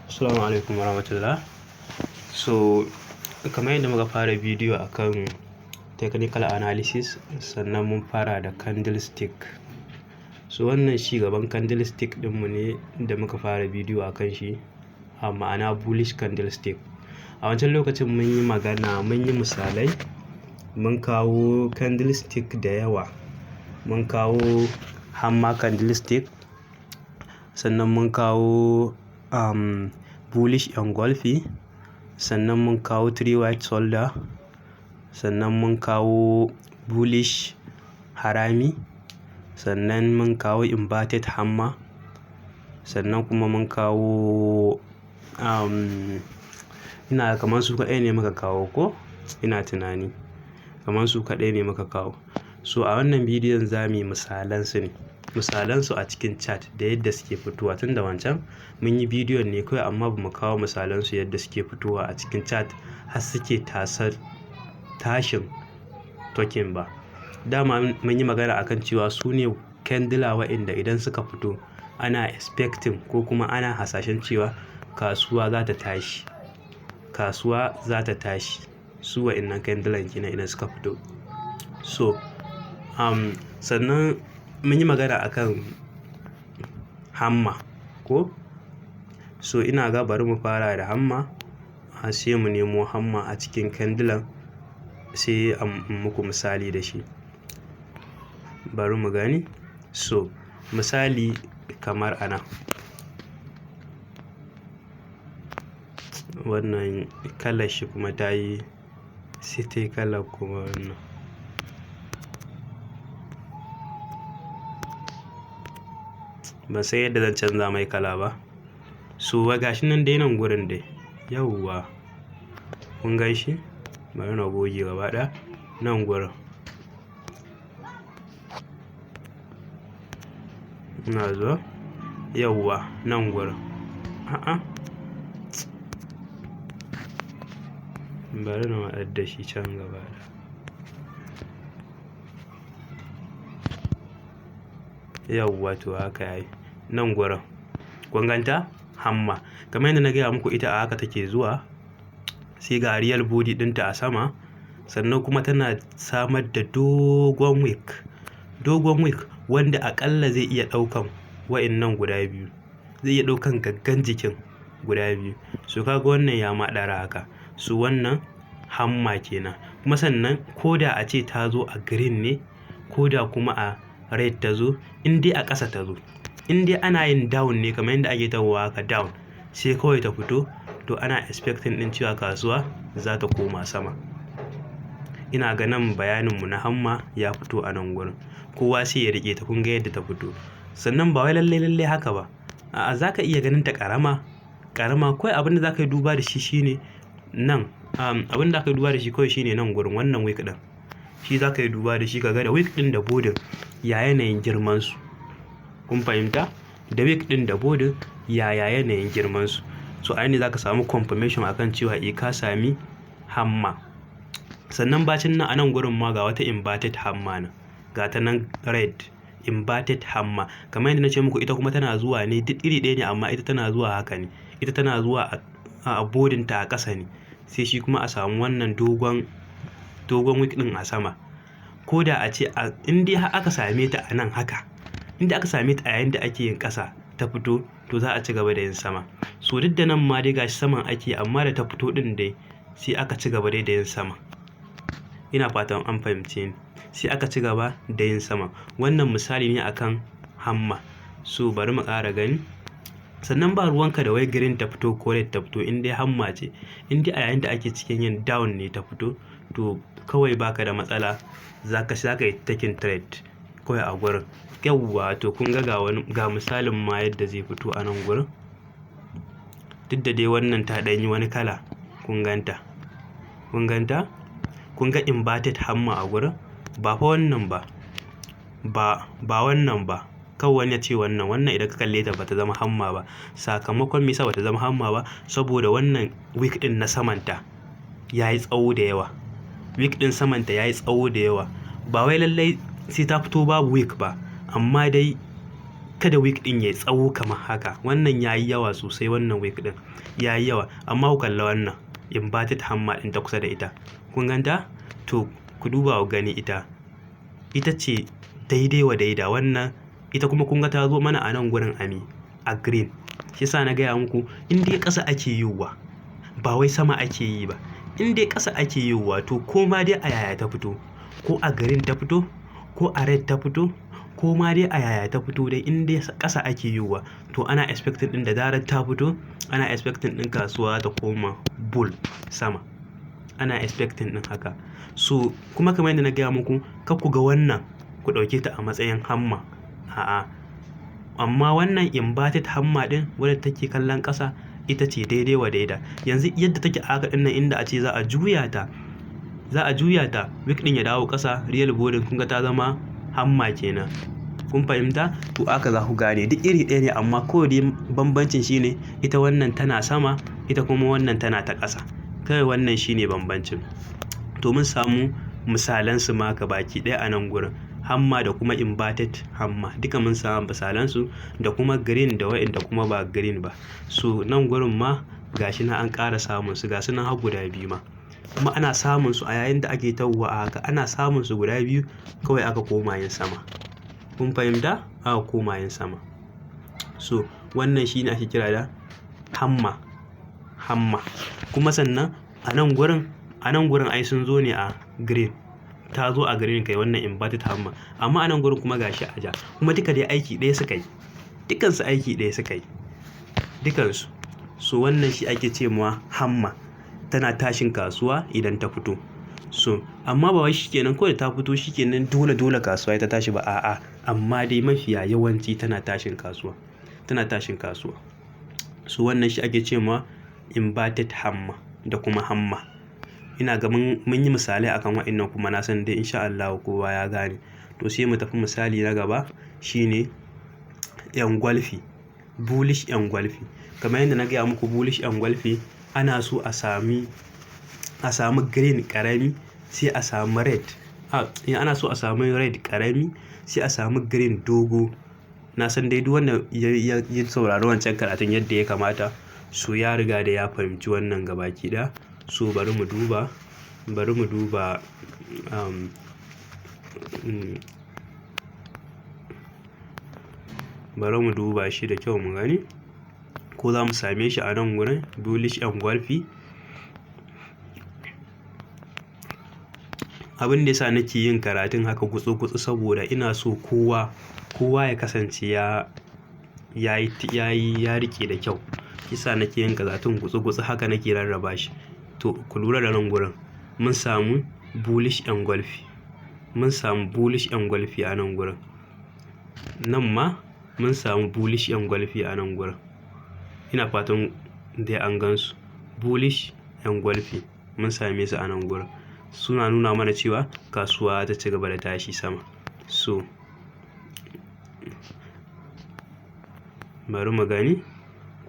Assalamu alaikum warahmatullah. So, kamar yadda muka fara bidiyo akan technical analysis, sannan mun fara da candlestick. So wannan shi gaban candlestick ɗinmu ne da muka fara bidiyo akan shi, a ma'ana bullish candlestick. A wancan lokacin mun yi magana, mun yi misalai, mun kawo candlestick da yawa. Mun kawo hammer candlestick, sannan mun kawo bullish engulfing, sannan mun kawo three white soldier, sannan mun kawo bullish harami, sannan mun kawo inverted hammer, sannan kuma mun kawo ina kamar su kaɗai ne muka kawo ko? Ina tunani kamar su kaɗai ne muka kawo. So a wannan bidiyon za mu yi misalan su ne, misalan su a cikin chart da yadda suke fitowa. Tun da wancan mun yi bidiyon ne kawai amma ba mu kawo misalan su yadda suke fitowa a cikin chart har suke tasar tashin token ba. Dama mun yi magana akan cewa su ne candle wa'inda idan suka fito ana expecting ko kuma ana hasashen cewa kasuwa za ta tashi. Kasuwa za ta tashi. Su wa'innan candle kenan idan suka fito. So, sannan mun yi magana akan hammer ko? So ina ga bari mu fara da hammer, sai mu nemo hammer a cikin candle sai in muku misali da shi. Bari mu gani. So misali kamar a nan. Wannan kalar shi kuma ta yi sai tayi kalar kuma wannan. Ban san yadda zan canza mai kala ba. So gashi nan dai nan gurin dai. Yauwa. Kun gan shi? Bari na goge gaba ɗaya. Nan gurin. Ina zuwa. Yauwa nan gurin. A'a. Bari na matsar da shi can gaba ɗaya. Yauwa to haka yayi. Nan gurin. Kun gan ta? Hammer. Kamar yadda na gaya muku, ita a haka take zuwa. Sai ga real body ɗinta a sama. Sannan kuma tana samar da dogon wick. Dogon wick wanda aƙalla zai iya ɗaukan wa'innan guda biyu. Zai iya ɗaukan gaggan jikin guda biyu. So kaga wannan ya ma ɗara haka. So wannan hammer kenan. Kuma sannan ko da ace ta zo a green ne, ko da kuma a red ta zo, in dai a ƙasa ta zo. In dai ana yin down ne kamar yadda ake tahowa haka down, sai kawai ta fito, to ana expecting ɗin cewa kasuwa za ta koma sama. Ina ga nan bayaninmu na hammer ya fito a nan gurin. Kowa sai ya riƙe ta, kun ga yadda ta fito. Sannan ba wai lalle lalle haka ba. A'a, za ka iya ganin ta ƙarama. Ƙarama kawai abin da za ka yi duba da shi shine nan. Abin da aka yi duba da shi kawai shine nan gurin wannan wick ɗin. Shi za ka yi duba da shi ka ga da wick ɗin da body ya yanayin girmansu. Kun fahimta? Da wick ɗin da body yaya yanayin girmansu. So a nan ne za ka samu confirmation akan cewa eh, ka sami hammer. Sannan bacin nan, a nan gurin ma ga wata inverted hammer nan. Ga ta nan red inverted hammer. Kamar yadda na ce muku, ita kuma tana zuwa ne duk iri ɗaya ne, amma ita tana zuwa haka ne. Ita tana zuwa a bodin ta a ƙasa ne. Sai shi kuma a samu wannan dogon, dogon wick ɗin a sama. Ko da ace a in dai har aka same ta a nan haka, in dai aka same ta a yayin da ake yin ƙasa ta fito, to za a ci gaba da yin sama. So duk da nan ma dai gashi saman ake, amma da ta fito ɗin dai sai aka ci gaba dai da yin sama. Ina fatan an fahimce ni. Sai aka ci gaba da yin sama. Wannan misali ne akan hammer. So bari mu ƙara gani. Sannan ba ruwanka da wai green ta fito ko red ta fito, in dai hammer ce. In dai a yayin da ake cikin yin down ne ta fito, to kawai baka da matsala. Za ka yi taking trade kawai a gurin. Yauwa, to kun ga wani ga misalin ma yadda zai fito a nan gurin. Duk da dai wannan ta ɗan yi wani kala. Kun gan ta? Kun gan ta? Kun ga inverted hammer a gurin? Ba fa wannan ba. Ba, ba wannan ba. Kar wani ya ce wannan. Wannan idan ka kalle ta bata zama hammer ba. Sakamakon me yasa bata zama hammer ba? Saboda wannan wick ɗin na samanta yayi tsawo da yawa. Wick ɗin samanta yayi tsawo da yawa. Ba wai lallai sai ta fito babu wick ba. Amma dai Kada wick ɗin yayi tsawo kamar haka. Wannan yayi yawa sosai, wannan wick ɗin yayi yawa. Amma ku kalla wannan inverted hammer ɗin ta kusa da ita. Kun gan ta? To ku duba ku gani ita. Ita ce daidai wa daida wannan. Ita kuma kun ga ta zo mana a nan gurin a me? A green. Shi yasa na gaya muku in dai ƙasa ake yiwuwa, ba wai sama ake yi ba. In dai ƙasa ake yiwuwa, to ko ma dai a yaya ta fito, ko a green ta fito, ko a red ta fito, ko ma dai a yaya ta fito dai, in dai ƙasa ake yiwuwa, to ana expecting ɗin da zarar ta fito, ana expecting ɗin kasuwa ta koma bull sama. Ana expecting ɗin haka. So kuma kamar yadda na gaya muku, kar ku ga wannan ku ɗauke ta a matsayin hammer. A'a. Amma wannan inverted hammer ɗin wadda take kallon ƙasa, ita ce daidai wa daida. Yanzu yadda take haka ɗin nan, inda ace za a juya ta, za a juya ta, wick ɗin ya dawo ƙasa, real body, kun ga ta zama hammer kenan. Kun fahimta? To haka za ku gane, duk iri ɗaya ne, amma kawai dai bambancin shine ita wannan tana sama, ita kuma wannan tana ta ƙasa. Kawai wannan shine bambancin. To mun samu misalan su ma baki ɗaya a nan gurin. Hammer da kuma inverted hammer duka mun samu misalan su, da kuma green da wa'inda kuma ba green ba. So nan gurin ma gashi nan an ƙara samun su, gasu nan har guda biyu ma. Kuma ana samun su a yayin da ake tahowa a haka, ana samun su guda biyu kawai aka koma yin sama. Kun fahimta? Aka koma yin sama. So wannan shine ake kira da hammer. Hammer. Kuma sannan a nan gurin ai sun zo ne a green. Ta zo a green kai, wannan inverted hammer. Amma a nan gurin kuma gashi a ja. Kuma duka dai aiki ɗaya suka yi. Dukansu aiki ɗaya suka yi. Dukansu. So wannan shi ake ce ma hammer. Tana tashin kasuwa idan ta fito. So amma ba wai shikenan kawai ta fito shikenan dole dole kasuwa ta tashi ba, a'a. Amma dai mafiya yawanci tana tashin kasuwa. Tana tashin kasuwa. So wannan shi ake ce ma inverted hammer da kuma hammer. Ina ga mun yi misalai akan waɗannan, kuma na san dai in sha Allahu kowa ya gane. To sai mu tafi misali na gaba, shine engulfing, bullish engulfing. Kamar yadda na gaya muku, bullish engulfing ana so a sami green ƙarami, sai a sami red. Ana so a sami red ƙarami, sai a sami green dogo. Na san dai duk wanda ya saurari wancan karatun yadda ya kamata, so ya riga da ya fahimci wannan gabaki ɗaya. So bari mu duba shi da kyau mu gani ko za mu same shi a nan wurin, bullish engulfing. Abin da ya sa nake yin karatun haka gutsu gutsu, saboda ina so kowa ya kasance ya riƙe da kyau. Shiyasa nake yin karatun gutsu gutsu, haka nake rarraba shi. To ku lura da nan gurin. Mun samu bullish engulfing. Mun samu bullish engulfing a nan gurin. Nan ma mun samu bullish engulfing a nan gurin. Ina fatan dai an gansu. Bullish engulfing mun same su a nan gurin. Suna nuna mana cewa kasuwa ta ci gaba da tashi sama. So bari mu gani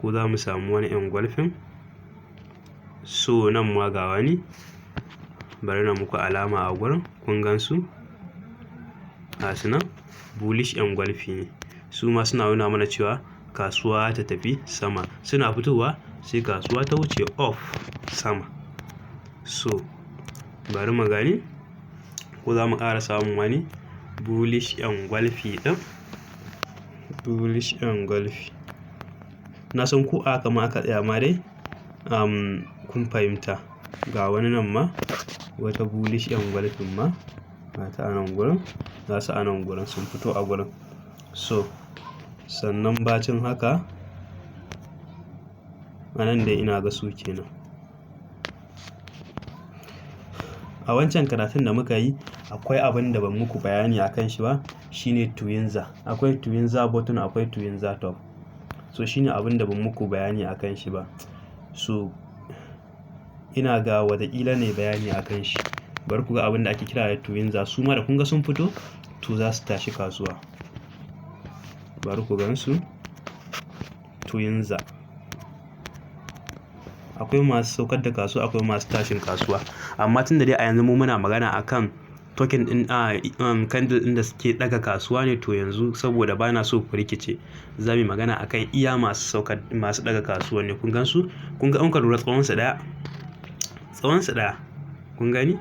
ko za mu samu wani engulfing. So nan ma ga wani. Bari na muku alama a gurin. Kun gansu? Gasu nan bullish engulfing ne. Su ma suna nuna mana cewa kasuwa ta tafi sama. Suna fitowa sai kasuwa ta wuce off sama. So bari mu gani ko za mu ƙara samun wani bullish engulfing ɗin. Bullish engulfing. Na san ko a haka ma aka tsaya ma dai, kun fahimta. Ga wani nan ma, wata bullish engulfing ma. Gata a nan gurin. Gasu a nan gurin sun fito a gurin. So sannan bacin haka, a nan dai ina ga su kenan. A wancan karatun da muka yi, akwai abin da ban muku bayani a kan shi ba, shine Twinza. Akwai Twinza bottom, akwai Twinza top. So shine abin da ban muku bayani a kan shi ba. So ina ga wataƙila ne bayani a kan shi. Bari ku ga abin da ake kira da Twinza. Su ma da kun ga sun fito, to za su tashi kasuwa. Bari ku gan su. Twinza. Akwai masu saukar da kasuwa, akwai masu tashin kasuwa. Amma tun da dai a yanzu mu muna magana akan Token ɗin a candle ɗin da suke ɗaga kasuwa ne. To yanzu, saboda bana so ku rikice, za mu yi magana akan iya masu sauka, masu ɗaga kasuwa ne. Kun gan su? Kun ga in ka lura tsawon su ɗaya, tsawon su ɗaya. Kun gani?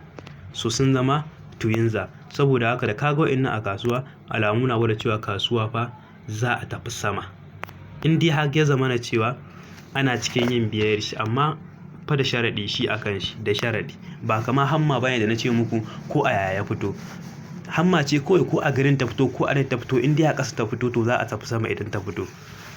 So sun zama twinza. Saboda haka da ka ga wa'innan a kasuwa, alamu na gwada cewa kasuwa fa za a tafi sama. In dai har ya zama na cewa ana cikin yin bearish, amma fa da sharaɗi shi a kan shi, da sharaɗi. Ba kama hammer bane da na ce muku ko a yaya ya fito. Hammer ce kawai ko a green ta fito ko a red ta fito, in dai a ƙasa ta fito, to za a tafi sama idan ta fito.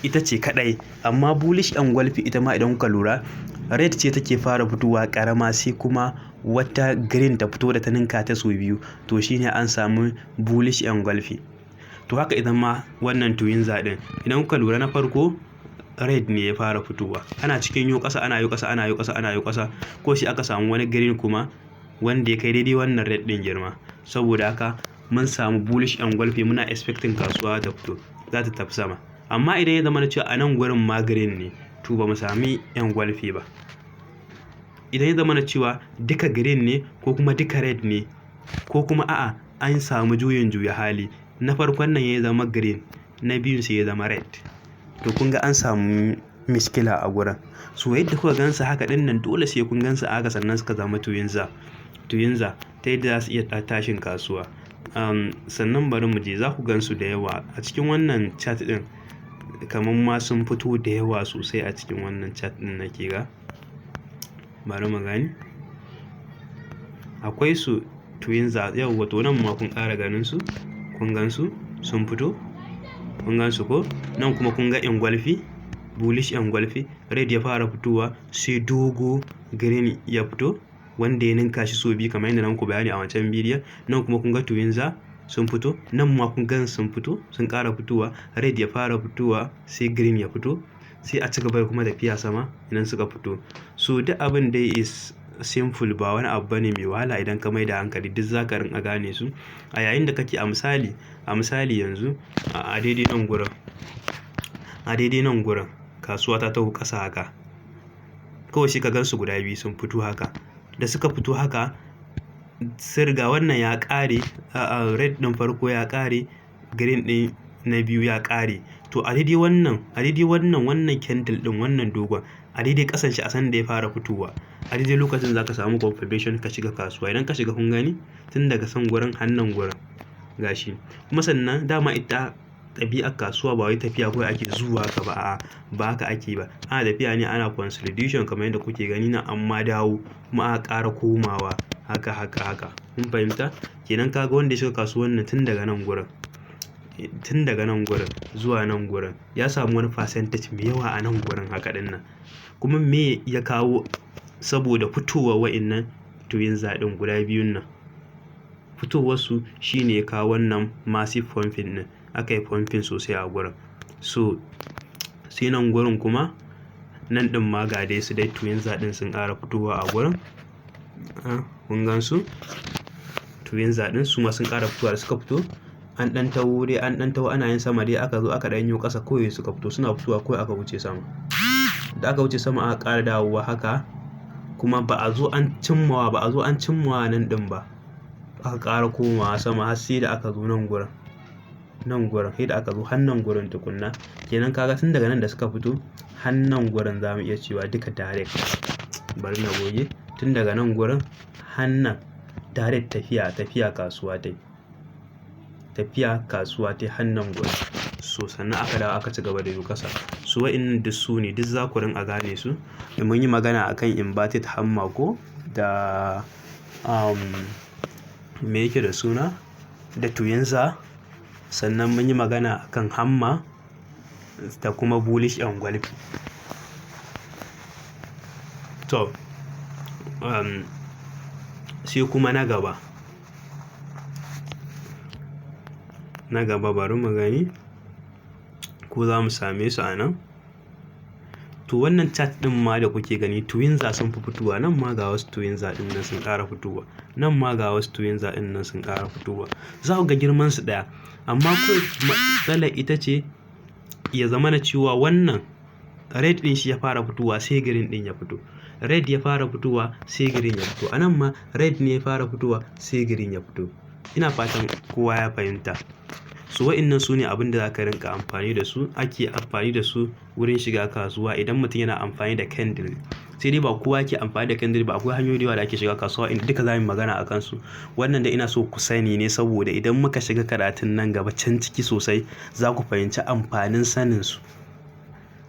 Ita ce kaɗai. Amma bullish engulfing, ita ma idan kuka lura, red ce take fara fitowa ƙarama, sai kuma wata green ta fito da ta ninka ta sau biyu. To shine an samu bullish engulfing. To haka idan ma wannan twinza ɗin, idan kuka lura, na farko red ne ya fara fitowa. Ana cikin yo ƙasa, ana yo ƙasa, ana yo ƙasa, ana yo ƙasa, ko sai aka samu wani green kuma wanda ya kai daidai wannan red ɗin girma. Saboda haka mun samu bullish engulfing, muna expecting kasuwa ta fito, za ta tafi sama. Amma idan ya zama na cewa a nan gurin ma green ne, to ba mu sami engulfing ba. Idan ya zama na cewa duka green ne ko kuma duka red ne, ko kuma a'a, an samu juyin juya hali, na farkon nan ya zama green, na biyun sai ya zama red. To kun ga an samu miskila a gurin. So yadda kuka gansu haka ɗin nan, dole sai kun gansu a haka sannan suka zama twinza. Twinza ta yadda za su iya tashin kasuwa. Sannan bari mu je, za ku gansu da yawa a cikin wannan chart ɗin. Kamar ma sun fito da yawa sosai a cikin wannan chart ɗin nake ga. Bari mu gani. Akwai su twinza yauwa. To nan ma kun ƙara ganin su. Kun gan su sun fito. Kun gan su ko? Nan kuma kun ga engulfing, bullish engulfing, red ya fara fitowa, sai dogo green ya fito wanda ya ninka shi sau biyu, kamar yadda na muku bayani a wancan bidiyon. Nan kuma kun ga twinza sun fito. Nan ma kun gan sun fito, sun ƙara fitowa. Red ya fara fitowa, sai green ya fito. Sai a ci gaba kuma tafiya sama idan suka fito. So duk abin dai is simple, ba wani abu bane mai wahala. Idan ka mai da hankali, duk za ka rinƙa gane su. A yayin da kake a misali yanzu a daidai nan gurin, a daidai nan gurin kasuwa ta taho ƙasa haka. Kawai sai ka gansu guda biyu sun fito haka. Da suka fito haka, sun riga wannan ya ƙare, red ɗin farko ya ƙare, green ɗin na biyu ya ƙare. To a daidai wannan wannan candle ɗin, wannan dogon, a daidai ƙasan shi, a san da ya fara fitowa. A daidai lokacin za ka samu confirmation ka shiga kasuwa. Idan ka shiga, kun gani, tun daga san gurin har nan gurin gashi. Kuma sannan dama ita ɗabi'ar kasuwa ba wai tafiya kawai ake zuwa haka ba, a'a, ba haka ake ba. Ana tafiya ne ana consolidation kamar yadda kuke gani nan, amma dawo kuma aka ƙara komawa haka haka haka. Kun fahimta? Kenan ka ga wanda ya shiga kasuwan nan tun daga nan gurin, tun daga nan gurin zuwa nan gurin, ya samu wani percentage mai yawa a nan gurin haka ɗin nan. Kuma me ya kawo? Saboda fitowar wa'innan twinza ɗin guda biyun nan. Fitowarsu shine ya kawo wannan massive pumping ɗin. Aka yi pumping sosai a gurin. So sai nan gurin kuma, nan ɗin ma ga dai su dai twinza ɗin sun ƙara fitowa a gurin. Kun gan su? Twinza ɗin su ma sun ƙara fitowa. Da suka fito, an ɗan taho dai, an ɗan taho, ana yin sama dai, aka zo aka ɗan yo ƙasa, kawai suka fito. Suna fitowa kawai aka wuce sama. Da aka wuce sama, aka ƙara dawowa haka, kuma ba a zo an cimmawa nan ɗin ba. Aka ƙara komawa sama har sai da aka zo nan gurin. Nan gurin, sai da aka zo har nan gurin tukuna. Kenan ka ga tun daga nan da suka fito har nan gurin, za mu iya cewa duka direct. Bari na goge. Tun daga nan gurin har nan, direct tafiya tafiya kasuwa tai. Tafiya kasuwa tai har nan gurin. So sannan aka dawo aka ci gaba da yo ƙasa. So wa'innan duk su ne, duk za ku rinƙa gane su. Mun yi magana akan inverted hammer ko da me yake da suna, da twinza. Sannan mun yi magana akan hammer da kuma bullish engulfing. To sai kuma na gaba. Na gaba, bari mu gani ko za mu same su a nan. To wannan chart ɗin ma da kuke gani, twinza sun fi fitowa. Nan ma ga wasu twinza ɗin nan sun ƙara fitowa. Nan ma ga wasu twinza ɗin nan sun ƙara fitowa. Za ku ga girman su ɗaya. Amma kawai matsalar ita ce ya zama na cewa wannan red ɗin shi ya fara fitowa, sai green ɗin ya fito. Red ya fara fitowa, sai green ya fito. A nan ma red ne ya fara fitowa, sai green ya fito. Ina fatan kowa ya fahimta. So wa'innan su ne abin da za ka rinƙa amfani da su, ake amfani da su wurin shiga kasuwa idan mutum yana amfani da candle. Sai dai ba kowa yake amfani da candle ba. Akwai hanyoyi da yawa da ake shiga kasuwa inda duka za mu yi magana a kansu. Wannan dai ina so ku sani ne saboda idan muka shiga karatun nan gaba can ciki sosai, za ku fahimci amfanin sanin su.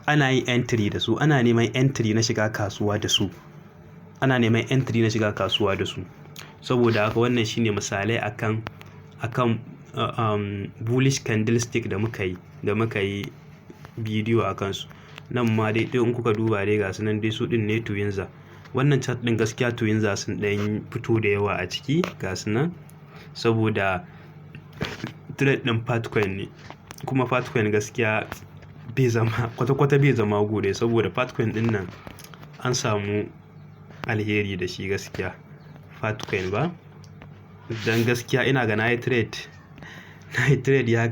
Ana yin entry da su, ana neman entry na shiga kasuwa da su. Ana neman entry na shiga kasuwa da su. Saboda haka wannan shine misalai akan bullish candlestick da muka yi bidiyo a kansu. Nan ma dai in kuka duba dai ga su nan dai, su ɗin ne Twinza. Wannan chart ɗin gaskiya Twinza sun ɗan fito da yawa a ciki, ga su nan, saboda trade ɗin Fartcoin ne. Kuma Fartcoin gaskiya bai zama kwata-kwata, bai zama gode, saboda Fartcoin ɗin nan an samu alheri da shi gaskiya. Fartcoin ba? Dan gaskiya ina ga na yi trade ya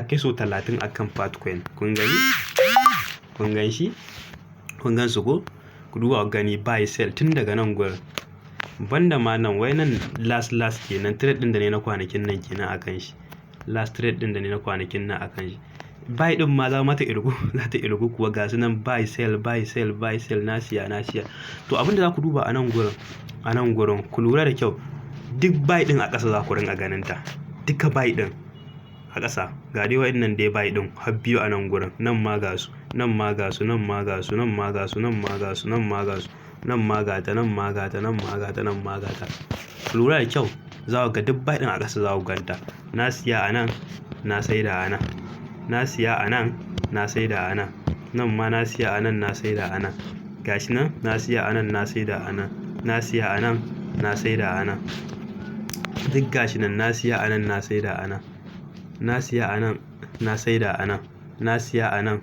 kai sau 30 akan Fartcoin. Kun gani? Kun gan shi? Kun gan su ko? Ku duba ku gani, buy, sell tun daga nan gurin. Banda ma nan, wai nan last last kenan, trade ɗin da ne na kwanakin nan kenan akan shi. Last trade ɗin da ne na kwanakin nan akan shi. Buy ɗin ma za mata irgu, za ta irgu kuwa. Ga su nan, buy, sell, buy, sell, buy, sell, na siya, na siya. To, abin da za ku duba a nan gurin, ku lura da kyau. Duk buy ɗin a ƙasa za ku rinƙa ganin ta. Duka buy ɗin a ƙasa. Ga dai wa'innan dai buy ɗin har biyu a nan gurin. Nan ma ga su, nan ma ga su, nan ma ga su, nan ma ga su, nan ma ga su, nan ma ga su, nan ma ga ta, nan ma ga ta, nan ma ga ta, nan ma ga ta. Ku lura da kyau, za ku ga duk buy ɗin a ƙasa za ku ganta. Na siya a nan, na saida a nan. Na siya a nan, na saida a nan. Nan ma na siya a nan, na saida a nan. Gashi nan, na siya a nan, na saida a nan. Na siya a nan, na saida a nan. Duk gashi nan, na siya a nan, na saida a nan. Na siya a nan, na saida a nan. Na siya a nan,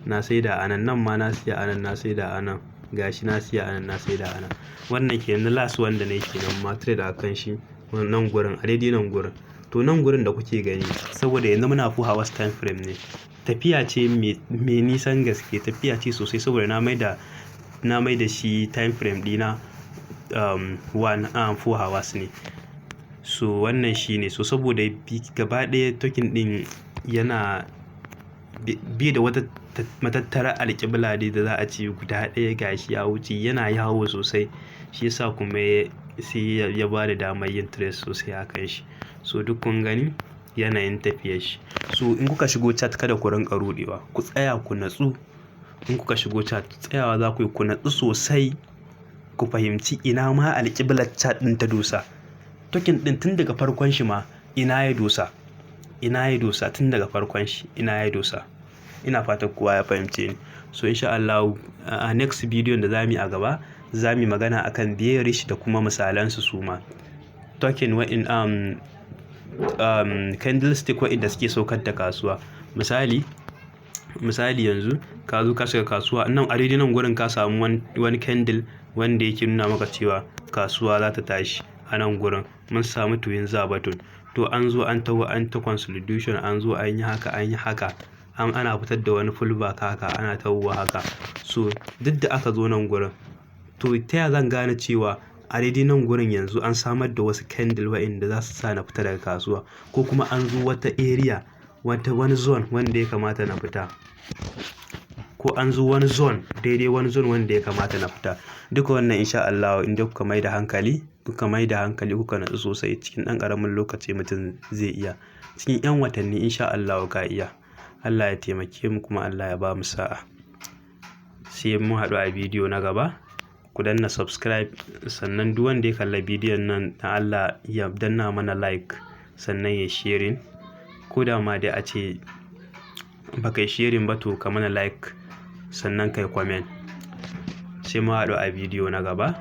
na saida a nan. Nan ma na siya a nan, na saida a nan. Gashi na siya a nan, na saida a nan. Wannan kenan, last wanda na yi kenan ma trade a kan shi nan gurin, a daidai nan gurin. To, nan gurin da kuke gani, saboda yanzu muna 4 hours time frame ne. Tafiya ce mai nisan gaske, tafiya ce sosai, saboda na mai da shi time frame ɗina one 4 hours ne. So wannan shine. So saboda gaba ɗaya token ɗin yana bi da wata matattara alƙibla dai da za a ce guda ɗaya, gashi ya wuce, yana yawo sosai. Shi yasa kuma sai ya ba da damar yin trade sosai a kan shi. So duk kun gani yanayin tafiyar shi. So in kuka shigo chart, kada ku rinƙa ruɗewa. Ku tsaya ku natsu. In kuka shigo chart, tsayawa za ku yi ku natsu sosai. Ku fahimci ina ma alƙiblar chart ɗin ta dosa. Token ɗin tun daga farkon shi ma ina ya dosa. Ina ya dosa tun daga farkon shi, ina ya dosa. Ina fatan kowa ya fahimce ni. So in sha Allahu a next bidiyon da za mu yi a gaba, za mu yi magana akan bearish da kuma misalansu suma. Token wa'in candlestick wa'inda suke saukar da kasuwa. Misali, yanzu ka zo ka shiga kasuwa nan, a daidai nan gurin ka samu wani candle wanda yake nuna maka cewa kasuwa za ta tashi a nan gurin. Mun samu twin bottom. To, an zo an taho an ta consolidation, an zo an yi haka, an yi haka. Ana fitar da wani pullback haka, ana tahowa haka. So duk da aka zo nan gurin, to ta ya zan gane cewa a daidai nan gurin yanzu an samar da wasu candle wa'inda za su sa na fita daga kasuwa, ko kuma an zo wata area, wani zone wanda ya kamata na fita, ko an zo wani zone, daidai wani zone wanda ya kamata na fita? Duka wannan in sha Allahu in dai kuka mai da hankali, kuka mai da hankali, kuka natsu sosai, cikin ɗan ƙaramin lokaci mutum zai iya. Cikin 'yan watanni in sha Allahu ka iya. Allah ya taimake mu kuma Allah ya bamu sa'a. Sai mun haɗu a bidiyo na gaba. Ku danna subscribe, sannan duk wanda ya kalla bidiyon nan, dan Allah ya danna mana like, sannan ya sharing. Ko da ma dai ace ba kai sharing ba, to ka mana like sannan kai comment. Sai mun haɗu a bidiyo na gaba.